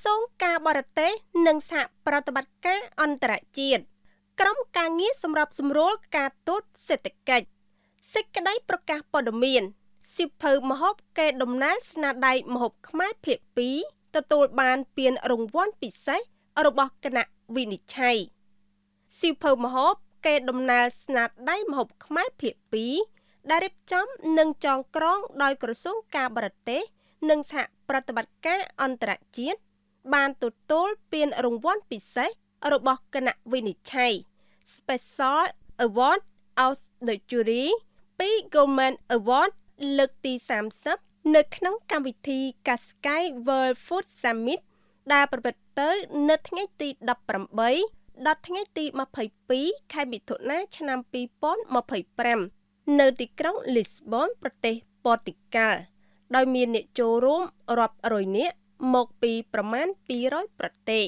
សួងការបរទេសនិងសហប្រតិបត្តិការអន្តរជាតិក្រុមការងារសម្របសម្រួលការទូតសេដ្ឋកិច្ចសេចក្តីប្រកាសព័ត៌មានសៀវភៅម្ហូបកេរដំណែលស្នាដៃម្ហូបខ្មែរភាគ2ទទួលបានពានរង្វាន់ពិសេសរបស់គណៈវិនិច្ឆ័យសៀវភៅម្ហូបកេរដំណែលស្នាដៃម្ហូបខ្មែរភាគ2ដែលរៀបចំនិងចងក្រងដោយក្រសួងការបរទេសនិងសហប្រតិបត្តិការអន្តរជាតិបានទទួលពានរង្វាន់ពិសេសរបស់គណៈវិនិច្ឆ័យ Special Award of the Jury ពី Goldman Award លើកទី30នៅក្នុងកម្មវិធី Cascais World Food Summit ដែលប្រព្រឹត្តទៅនៅថ្ងៃទី18ដល់ថ្ងៃទី22ខែមិថុនាឆ្នាំ2025នៅទីក្រុងលីស្បនប្រទេសព័រទុយហ្គាល់ដោយមានអ្នកចូលរួមរាប់រយនាក់មកពីប្រមាណ200ប្រទេស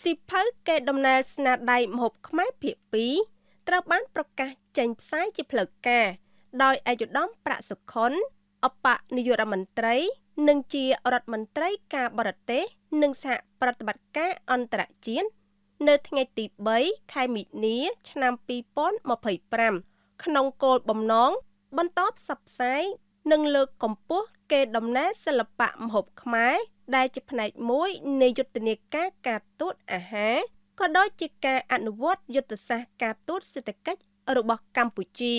សៀវភៅកេរដំណែលស្នាដៃម្ហូបខ្មែរភាគ2ត្រូវបានប្រកាសចេញផ្សាយជាផ្លូវការដោយឯកឧត្តមប្រាក់សុខុនឧបនាយករដ្ឋមន្ត្រីនិងជារដ្ឋមន្ត្រីការបរទេសនិងសហប្រតិបត្តិការអន្តរជាតិនៅថ្ងៃទី3ខែមីនាឆ្នាំ2025ក្នុងគោលបំណងបន្តផ្សព្វផ្សាយនិងលើកកម្ពស់កេរដំណែលសិល្បៈម្ហូបខ្មែរដែលជាផ្នែកមួយនៃយុទ្ធនាការការទូតអាហារក៏ដូចជាការអនុវត្តយុទ្ធសាស្ត្រការទូតសេដ្ឋកិច្ចរបស់កម្ពុជា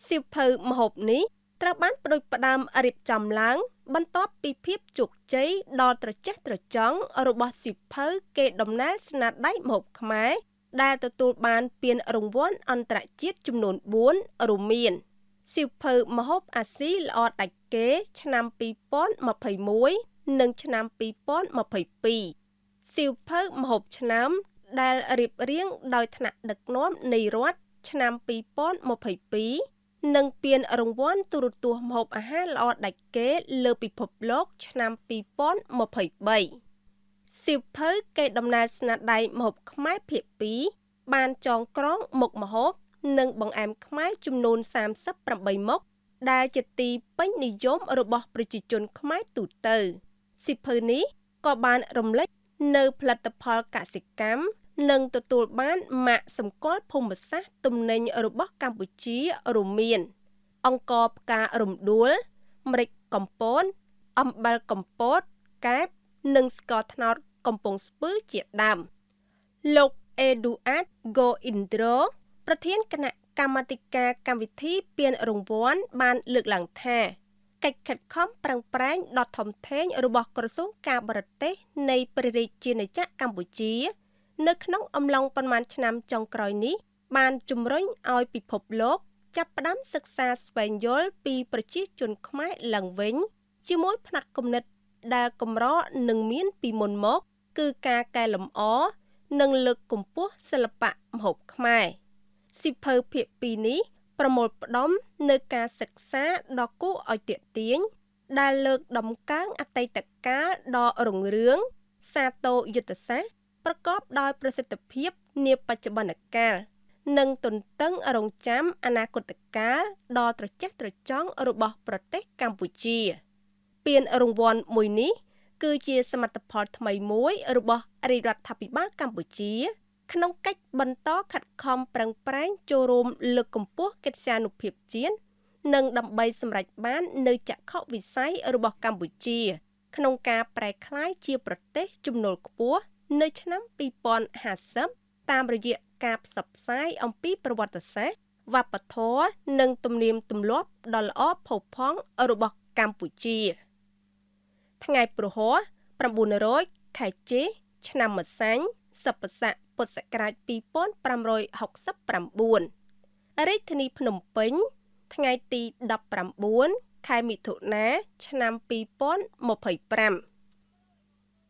សៀវភៅម្ហូបនេះត្រូវបានផ្ដួចផ្ដើមរៀបចំឡើងបន្ទាប់ពីភាពជោគជ័យដ៏ត្រចះត្រចង់របស់សៀវភៅកេរដំណែលស្នាដៃម្ហូបខ្មែរដែលទទួលបានពានរង្វាន់អន្តរជាតិចំនួន4រួមមានសៀវភៅម្ហូបអាស៊ីល្អដាច់គេឆ្នាំ2021និងឆ្នាំ2022សៀវភៅម្ហូបឆ្នាំដែលរៀបរៀងដោយថ្នាក់ដឹកនាំនៃរដ្ឋឆ្នាំ2022និងពានរង្វាន់ទូរទស្សន៍ម្ហូបអាហារល្អដាច់គេលើពិភពលោកឆ្នាំ2023សៀវភៅកេរដំណែលស្នាដៃម្ហូបខ្មែរភាគ2បានចងក្រងមុខម្ហូបនិងបង្អែមខ្មែរចំនួន38មុខដែលជាទីពេញនិយមរបស់ប្រជាជនខ្មែរទូទៅសៀវភៅនេះក៏បានរំលេចនៅផលិតផលកសិកម្មនិងទទួលបានម៉ាកសម្គាល់ភូមិសាស្ត្រទំនិញរបស់កម្ពុជារួមមានអង្ករផ្ការំដួលម្រេចកំពតអំបិលកំពតកែបនិងស្ករត្នោតកំពង់ស្ពឺជាដើមលោកអេឌូអាតហ្គោអ៊ីនដ្រូប្រធានគណៈកម្មាធិការកម្មវិធីពានរង្វាន់បានលើកឡើងថាកិច្ចខិតខំប្រឹងប្រែងដ៏ធំធេងរបស់ក្រសួងការបរទេសនៃព្រះរាជាណាចក្រកម្ពុជានៅក្នុងអំឡុងប៉ុន្មានឆ្នាំចុងក្រោយនេះបានជំរុញឲ្យពិភពលោកចាប់ផ្ដើមសិក្សាស្វែងយល់ពីប្រជាជនខ្មែរឡើងវិញជាមួយផ្នត់គំនិតដែលកម្រនឹងមានពីមុនមកគឺការកែលម្អនិងលើកកម្ពស់សិល្បៈម្ហូបខ្មែរសៀវភៅភាគ2នេះប្រមូលផ្ដុំនៅការសិក្សាដ៏គួរឲ្យទាក់ទាញដែលលើកដំកើងអតីតកាលដ៏រុងរឿងសាទរយុទ្ធសាស្ត្រប្រកបដោយប្រសិទ្ធភាពនាបច្ចុប្បន្នកាលនិងទន្ទឹងរង់ចាំអនាគតកាលដ៏ត្រចះត្រចង់របស់ប្រទេសកម្ពុជាពានរង្វាន់មួយនេះគឺជាសមិទ្ធផលថ្មីមួយរបស់រាជរដ្ឋាភិបាលកម្ពុជាក្នុងកិច្ចបន្តខិតខំប្រឹងប្រែងចូលរួមលើកកម្ពស់កិត្យានុភាពជាតិនិងដើម្បីសម្រេចបាននូវចក្ខុវិស័យរបស់កម្ពុជាក្នុងការប្រែក្លាយជាប្រទេសចំណូលខ្ពស់នៅឆ្នាំ2050តាមរយៈការផ្សព្វផ្សាយអំពីប្រវត្តិសាស្ត្រវប្បធម៌និងទំនៀមទម្លាប់ដ៏ល្អផូរផង់របស់កម្ពុជាថ្ងៃព្រហស្បតិ៍900ខែជេសឆ្នាំម្សាញ់សប្បស័កពុទ្ធសករាជ2569រាជធានីភ្នំពេញថ្ងៃទី19ខែមិថុនាឆ្នាំ2025។